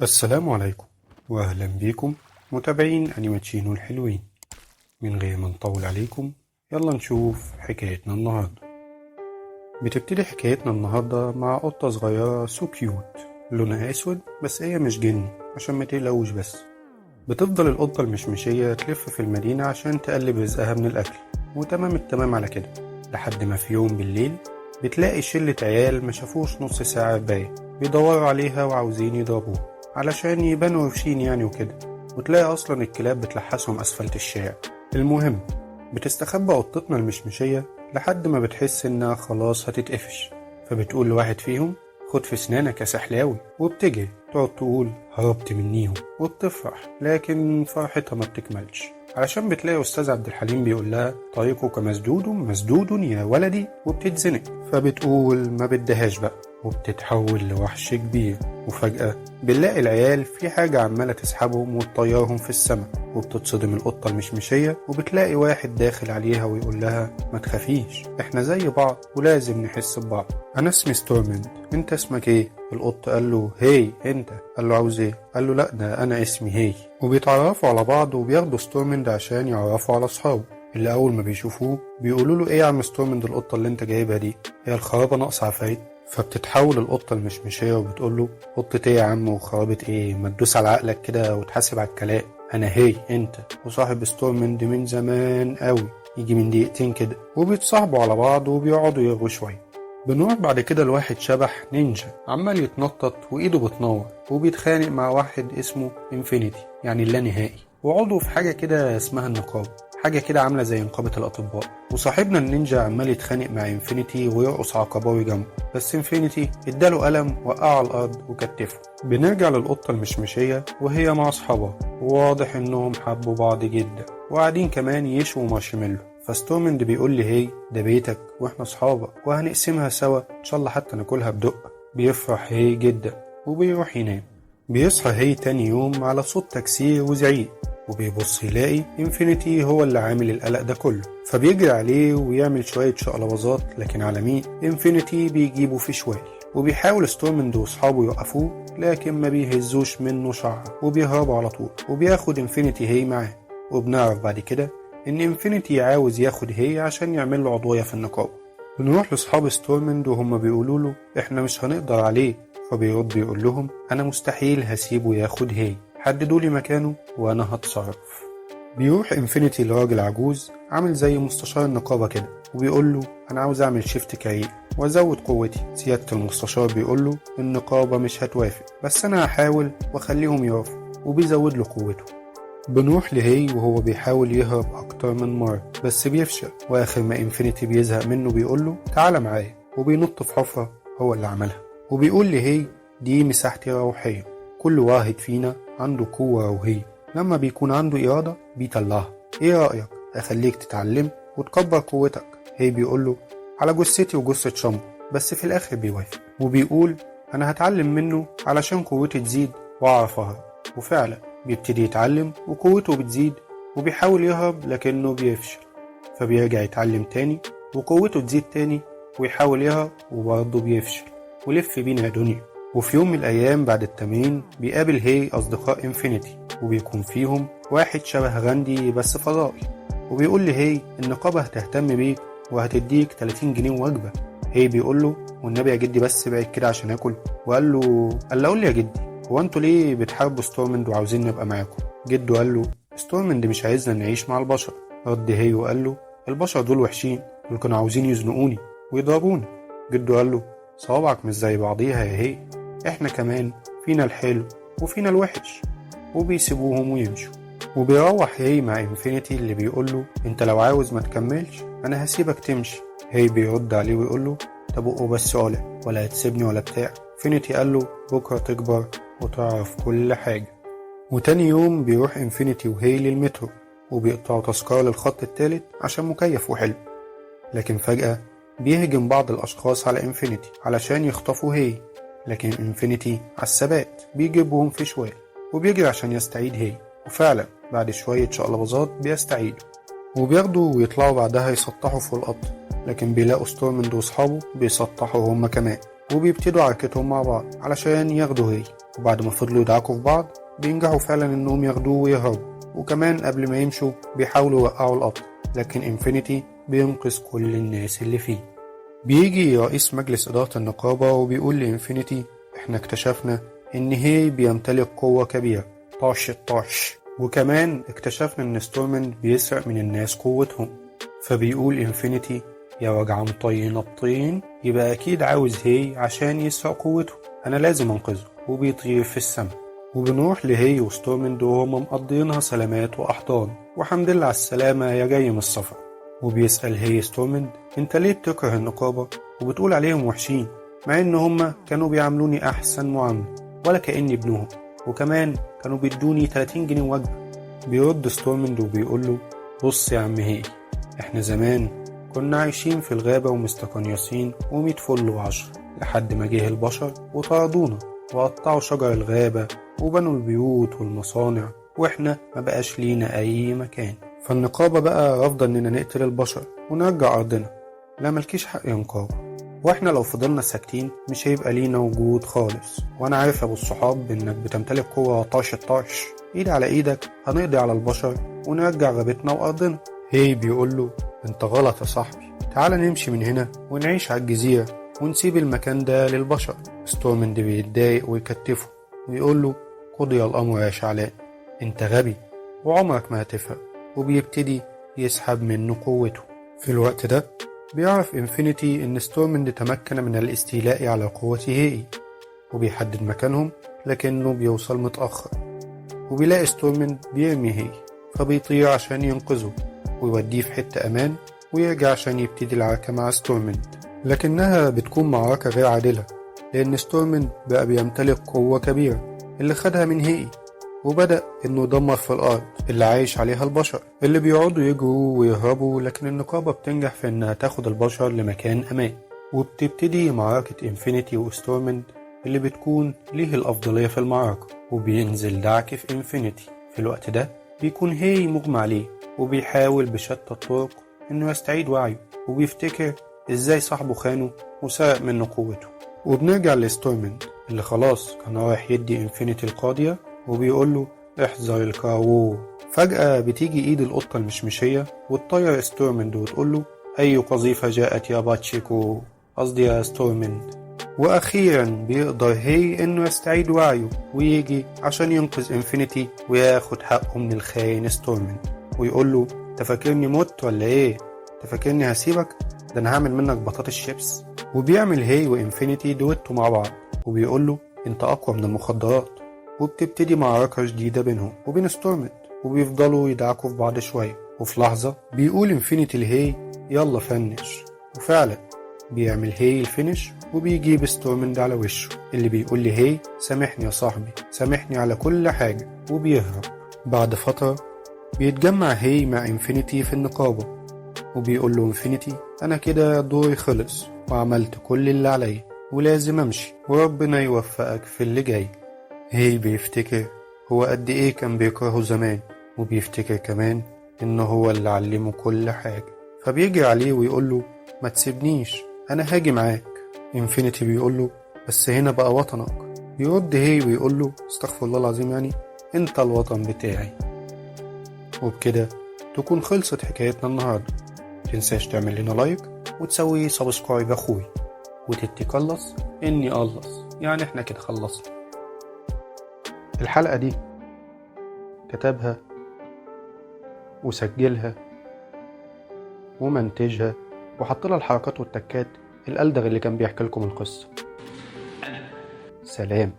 السلام عليكم وأهلا بيكم متابعين أنيماتشينو الحلوين. من غير ما نطول عليكم يلا نشوف حكايتنا النهاردة. بتبتدي حكايتنا النهاردة مع قطة صغيرة so cute، لونها أسود بس هي مش جني عشان ما تقلقوش. بس بتفضل القطة المشمشية تلف في المدينة عشان تقلب رزقها من الأكل، وتمام التمام على كده، لحد ما في يوم بالليل بتلاقي شلة عيال ما شافوش نص ساعة رباية بيدوروا عليها وعاوزين يضربوها علشان يبانوا روشين يعني وكده، وتلاقي أصلا الكلاب بتلحسهم أسفلت الشارع. المهم بتستخبى قطتنا المشمشية لحد ما بتحس إنها خلاص هتتقفش، فبتقول لواحد فيهم خد في سنانك يا سحلاوي، وبتجري تقعد تقول هربت منيهم وبتفرح، لكن فرحتها ما بتكملش علشان بتلاقي أستاذ عبد الحليم بيقول لها طريقك مسدود مسدود يا ولدي، وبتتزنق، فبتقول ما بدهاش بقى، وبتتحول لوحش كبير. وفجأة بنلاقي العيال في حاجة عمالة تسحبهم وتطيرهم في السماء، وبتتصدم القطة المشمشية، وبتلاقي واحد داخل عليها ويقول لها ما تخافيش احنا زي بعض ولازم نحس ببعض، انا اسمي ستورمند، انت اسمك ايه؟ القط قال له هي انت، قال له عاوز ايه؟ قال له لا ده انا اسمي هي. وبيتعرفوا على بعض وبياخدوا ستورمند عشان يعرفوا على اصحابه، اللي اول ما بيشوفوه بيقولوا له ايه يا عم ستورمند القطة اللي انت جايبها دي، هي الخرابة ناقصة عفاريت؟ فبتتحول القطة المشمشية وبتقول له قطة ايه يا عم وخرابة ايه، ما تدوس على عقلك كده وتحاسب على الكلام، انا هي انت وصاحب ستورمند من زمان قوي، يجي من دقيقتين كده. وبيتصاحبوا على بعض وبيقعدوا يرغوا شوية. بنروح بعد كده لواحد شبح نينجا عمال يتنطط وايده بتنور، وبيتخانق مع واحد اسمه انفينيتي يعني اللانهائي، وعضو في حاجة كده اسمها النقابة، حاجة كده عاملة زي نقابة الأطباء. وصاحبنا النينجا عمال يتخانق مع انفينيتي ويرقص عقباوي جنبه، بس انفينيتي اداله قلم وقعه على الأرض وكتفه. بنرجع للقطة المشمشية وهي مع أصحابها، وواضح إنهم حبوا بعض جدا وقاعدين كمان يشووا مارشميلو. فستورمند بيقول لي هي ده بيتك واحنا أصحابك وهنقسمها سوا إن شاء الله حتى ناكلها بدق. بيفرح هي جدا وبيروح ينام. بيصحى هي تاني يوم على صوت تكسير وزعيق، وبيبص يلاقي انفينيتي هو اللي عامل القلق ده كله، فبيجري عليه ويعمل شوية شقلباظات، لكن على مين؟ انفينيتي بيجيبه في شوال. وبيحاول ستورمند واصحابه يوقفوه لكن ما بيهزوش منه شعر وبيهربوا على طول، وبياخد انفينيتي هي معاه. وبنعرف بعد كده ان انفينيتي عاوز ياخد هي عشان يعمل له عضوية في النقابة. بنروح لاصحاب ستورمند وهم بيقولوا له احنا مش هنقدر عليه، فبيرد يقول لهم انا مستحيل هسيبه ياخد هي، حددوا لي مكانه وانا هتصرف. بيروح انفينيتي لراجل عجوز عامل زي مستشار النقابة كده، وبيقول له انا عاوز اعمل shift career وازود قوتي. سيادة المستشار بيقول له النقابة مش هتوافق بس انا هحاول واخليهم يوافقوا، وبيزود له قوته. بنروح لهي وهو بيحاول يهرب اكتر من مرة بس بيفشل، واخر ما انفينيتي بيزهق منه بيقول له تعالى معايا، وبينط في حفرة هو اللي عملها، وبيقول لهي دي مساحتي الروحية، كل واحد فينا عنده قوة روحية لما بيكون عنده إرادة بيطلعها، إيه رأيك أخليك تتعلم وتكبر قوتك؟ هي بيقول له على جثتي وجثة شامبو، بس في الآخر بيوافق وبيقول أنا هتعلم منه علشان قوتي تزيد وأعرف أهرب. وفعلا بيبتدي يتعلم وقوته بتزيد، وبيحاول يهرب لكنه بيفشل، فبيرجع يتعلم تاني وقوته تزيد تاني ويحاول يهرب وبرضه بيفشل، ولف بينا يا دنيا. وفي يوم من الأيام بعد التمرين بيقابل هي أصدقاء انفينيتي، وبيكون فيهم واحد شبه غاندي بس فضائي، وبيقول لهي النقابة هتهتم بيك وهتديك 30 جنيه وجبة. هي بيقول له والنبي يا جدي بس بعد كده عشان اكل، وقال له قال له قول لي يا جدي هو انتوا ليه بتحاربوا ستورمند وعاوزين نبقى معاكم؟ جده قال له ستورمند مش عايزنا نعيش مع البشر. رد هي وقال له البشر دول وحشين، دول كانوا عاوزين يزنقوني ويضربوني. جده قال له صوابعك مش زي بعضيها يا هي، احنا كمان فينا الحلو وفينا الوحش. وبيسيبوهم ويمشوا. وبيروح هي مع انفينيتي اللي بيقول له انت لو عاوز ما تكملش انا هسيبك تمشي. هي بيرد عليه ويقول له طب بس قالع ولا هتسيبني ولا بتاع. انفينيتي قال له بكره تكبر وتعرف كل حاجة. وتاني يوم بيروح انفينيتي وهي للمترو، وبيقطعوا تذكرة للخط التالت عشان مكيف وحلو، لكن فجأة بيهجم بعض الأشخاص على انفينيتي علشان يخطفوا هي، لكن انفينيتي على الثبات بيجيبهم في شوال وبيجري عشان يستعيد هي، وفعلا بعد شوية شقلباظات بيستعيدوا وبياخدوا ويطلعوا بعدها يسطحوا فوق القطر، لكن بيلاقوا ستورمند وأصحابه بيسطحوا هما كمان، وبيبتدوا عركتهم مع بعض علشان ياخدوا هي. وبعد ما فضلوا يدعكوا في بعض بينجحوا فعلا إنهم ياخدوه ويهربوا، وكمان قبل ما يمشوا بيحاولوا يوقعوا القطر، لكن إنفينيتي بينقذ كل الناس اللي فيه. بيجي رئيس مجلس إدارة النقابة وبيقول لإنفينيتي إحنا اكتشفنا إن هي بيمتلك قوة كبيرة طاش الطاش، وكمان اكتشفنا إن ستورمند بيسرق من الناس قوتهم. فبيقول إنفينيتي يا وجع مطين الطين، يبقى أكيد عاوز هي عشان يسرق قوته، أنا لازم أنقذه. وبيطير في السماء. وبنروح لهي وستورمند وهما مقضينها سلامات وأحضان، وحمد لله على السلامة يا جاي من السفر. وبيسأل هي ستورمند انت ليه بتكره النقابة وبتقول عليهم وحشين، مع ان هما كانوا بيعاملوني احسن معاملة ولا كأني ابنهم، وكمان كانوا بيدوني 30 جنيه وجبة. بيرد ستورمند وبيقول له بص يا عم هي، احنا زمان كنا عايشين في الغابة ومستقنيصين ومية فل وعشرة، لحد ما جه البشر وطردونا وقطعوا شجر الغابة وبنوا البيوت والمصانع، واحنا ما بقاش لينا اي مكان. فالنقابة بقى رافضة اننا نقتل البشر ونرجع ارضنا. لا ملكيش حق يا نقابة، واحنا لو فضلنا ساكتين مش هيبقى لينا وجود خالص. وانا عارف يا ابو الصحاب انك بتمتلك قوة طاش الطاش، ايد على ايدك هنقضي على البشر ونرجع غابتنا وارضنا. هي بيقول له انت غلط يا صاحبي، تعال نمشي من هنا ونعيش على الجزيرة ونسيب المكان ده للبشر. ستورمند بيتضايق ويكتفه ويقول له قضي الامر يا شعلان، انت غبي وعمرك ما هتفهم. وبيبتدي يسحب منه قوته. في الوقت ده بيعرف إنفينيتي إن ستورمند تمكن من الاستيلاء على قوة هيئي، وبيحدد مكانهم، لكنه بيوصل متأخر وبيلاقي ستورمند بيرمي هي، فبيطير عشان ينقذه ويوديه في حتة أمان، ويرجع عشان يبتدي العركة مع ستورمند. لكنها بتكون معركة غير عادلة، لأن ستورمند بقى بيمتلك قوة كبيرة اللي خدها من هيئي، وبدأ إنه يدمر في الأرض اللي عايش عليها البشر اللي بيقعدوا يجروا ويهربوا، لكن النقابة بتنجح في إنها تاخد البشر لمكان أمان. وبتبتدي معركة إنفينيتي وستورمند اللي بتكون ليه الأفضلية في المعركة، وبينزل دعك في إنفينيتي. في الوقت ده بيكون هي مغمى عليه، وبيحاول بشتى الطرق إنه يستعيد وعيه، وبيفتكر إزاي صاحبه خانه وسرق منه قوته. وبنرجع لستورمند اللي خلاص كان رايح يدي إنفينيتي القاضية، وبيقول له احذر الكاوو. فجأة بتيجي ايد القطة المشمشية وتطير ستورمند وتقول له اي قذيفة جاءت يا باتشيكو، قصدي يا ستورمند. واخيرا بيقدر هي انه يستعيد وعيه ويجي عشان ينقذ انفينيتي وياخد حقه من الخاين ستورمند، ويقول له تفاكرني مت ولا ايه؟ تفاكرني هسيبك؟ ده انا هعمل منك بطاطس شيبس. وبيعمل هي وانفينيتي دويتو مع بعض، وبيقول له انت اقوى من المخدرات. وبتبتدي معركة جديدة بينهم وبين ستورمند، وبيفضلوا يدعكوا في بعض شوية. وفي لحظة بيقول انفينيتي لهي يلا finish، وفعلا بيعمل هي ال finish وبيجيب ستورمند على وشه، اللي بيقول لهي سامحني يا صاحبي، سامحني على كل حاجة، وبيهرب. بعد فترة بيتجمع هي مع انفينيتي في النقابة، وبيقول له انفينيتي أنا كده دوري خلص وعملت كل اللي عليا ولازم أمشي، وربنا يوفقك في اللي جاي. هي بيفتكر هو قد إيه كان بيكرهه زمان، وبيفتكر كمان إنه هو اللي علمه كل حاجة، فبيجري عليه ويقول له ما تسيبنيش أنا هاجي معاك. انفينيتي بيقول له بس هنا بقى وطنك. بيرد هي ويقول له استغفر الله العظيم، يعني انت الوطن بتاعي. وبكده تكون خلصت حكايتنا النهاردة. متنساش تعمل لنا like وتسوي subscribe اخوي، وتتكلص اني اخلص، يعني احنا كده خلصنا الحلقة دي. كتبها وسجلها ومنتجها وحط لها الحركات والتكات الألدغ اللي كان بيحكي لكم القصة. سلام.